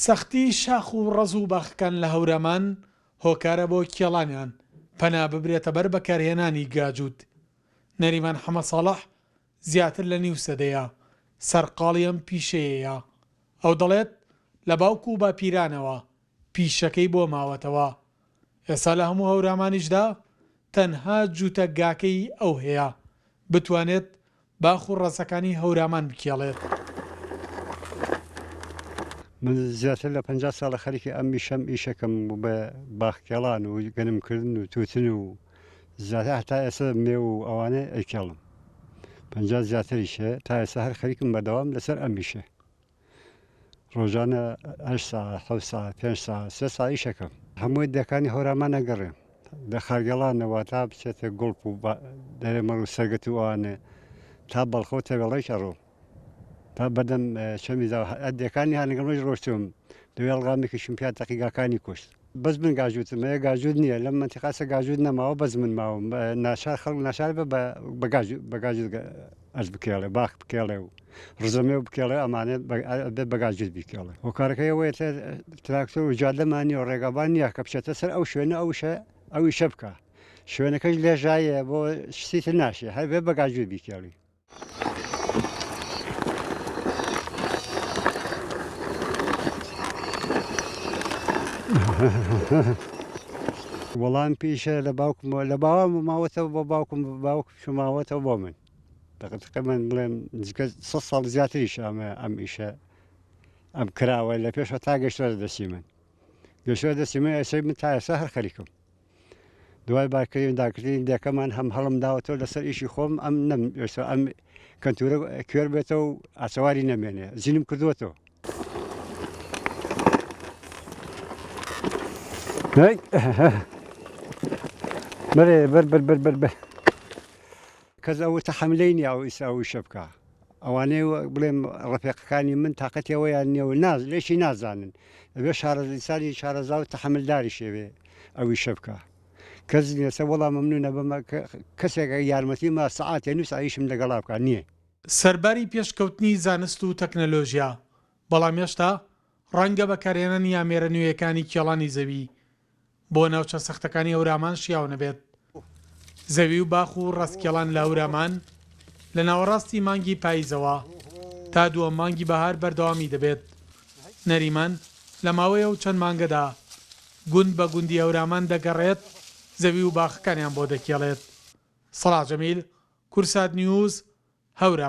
سەختی شاخ و ڕەز و باخەکان لە هەورامان هۆکارە بۆ کێڵانیان پەنا ببرێتە بەر بەکارهێنانی گاجووت. نەریمان حەمەساڵح زیاتر لە نیو سەدەیە سەرقاڵی ئەم پیشەیەیە. ئەو دەڵێت، لە باوک و باپیرانەوە پیشەکەی بۆ ماوەتەوە. ئێستا لە هەموو هەورامانیشدا تەنها جووتە گاکەی ئەو هەیە بتوانێت باخ و ڕەزەکانی هەورامان بکێڵێت. من زیاتر لە 50 ساڵە خەریکی ئەم ئیشەم ئیشەکەم بە باخکێڵان و گەنمکردن و تووتن و زیاتر هەتا ئێستا مێو و ئەوانە ئەیکێڵم 50 زیاتریش هەیە تا ئێستا هەر خەریکم بەردەوام لەسەر ئەم ئیشە ڕۆژانە هەشت ساعت حەوت ساعت پێنج ساعت سێ ساعت ئیشەکەم هەمووی دەکانی هەورامان ئەگەڕێم لە خارگەڵانەوە تا بچێتە گوڵپ و دەرێمەڕ و سەرگەت و ئەوانە تا بەڵخە و تەوێڵەیش ئەڕۆم تا بەردەم چەمی زاو دێکانی هەنگڵمەش ڕۆشتوم لەوێ ئەڵغامێکیشم پیا تەقی گاکانی کوشت بەس من گاجوتم هەیە گاجوت نییە لەم مەنتیقاسە گاجوت نەماوە بەس من ماوم ناچار خەڵک ناچار بە بە گاجوت ئەرز بکێڵێ باخ بکێڵێ و ڕزەمێ و بکێڵێ ئەمانە بێت بە گاجوت بیکێڵێ هۆکارەکەی ئەوەیە تراکتۆر و جادەمان نییە و ڕێگابان نییە کە بچێتە سەر ئەو شوێنە ئەو شە ئەو ئیشە بکە شوێنەکەش لێژایە بۆ شتی تر ناشێ هەر بێ بە گاجوت بیکێڵی. وەڵام پیشە لە باوکمەوە لە باوام ماوەتەوە بۆ باوکم باوکم ماوەتەوە بۆ من تقریبا بڵێم نزیکە سە ساڵ زیاتریش ئەمە ئەم ئیشە ئەم کراوە لە پێشەوە تا گەشتوە دەستی من گەشتوە دەستی من ئێستا من تا ئێستا هەر خەریکم دوای بارکردن داکردنی دەکەمان هەم هەڵم داوەتەوە لەسەر ئیشی خۆم ئەم نەم ئێستا ئەم کەنتورە کوێر بێتەوە و ئاسەواری نەمێنێ زینم کردووەتەوە بەرێ بەر بەر بەر بەر بەر کەس ئەوە تەحەملەی نیە ئەو ئیسا ئەو ئیشە بکا ئەوانەی بڵێم ڕەفیقەکانی من تاقەتی ئەوەیان نیە و ناز لێشی نازانن ئەبێ شارەزانسانی شارەزا و تەحەملداریش ئەوێ ئەو ئیشە بکا کەس نیە سە وەڵا مەمنونە بەمە کەسێک یارمەتی ما سەعاتێ نووس ئیشم لەگەڵا بکا نییە. سەرباری پێشکەوتنی زانست و تەکنەلۆژیا، بەڵام هێشتا ڕەنگە بەکارهێنانی ئامێرە نوێیەکانی کێڵانی زەوی بۆ ناوچە سەختەکانی هەورامان شیاو نەبێت. زەوی و باخ و ڕەزکێڵان لە هەورامان لە ناوەڕاستی مانگی پاییزەوە تا دووەم مانگی بەهار بەردەوامی دەبێت. نەریمان لە ماوەی ئەو چەند مانگەدا گوند بە گوندی هەورامان دەگەڕێت زەوی و باخەکانیان بۆ دەکێڵێت. سەڵاح جەمیل، کوردسات نیوز، هەورامان.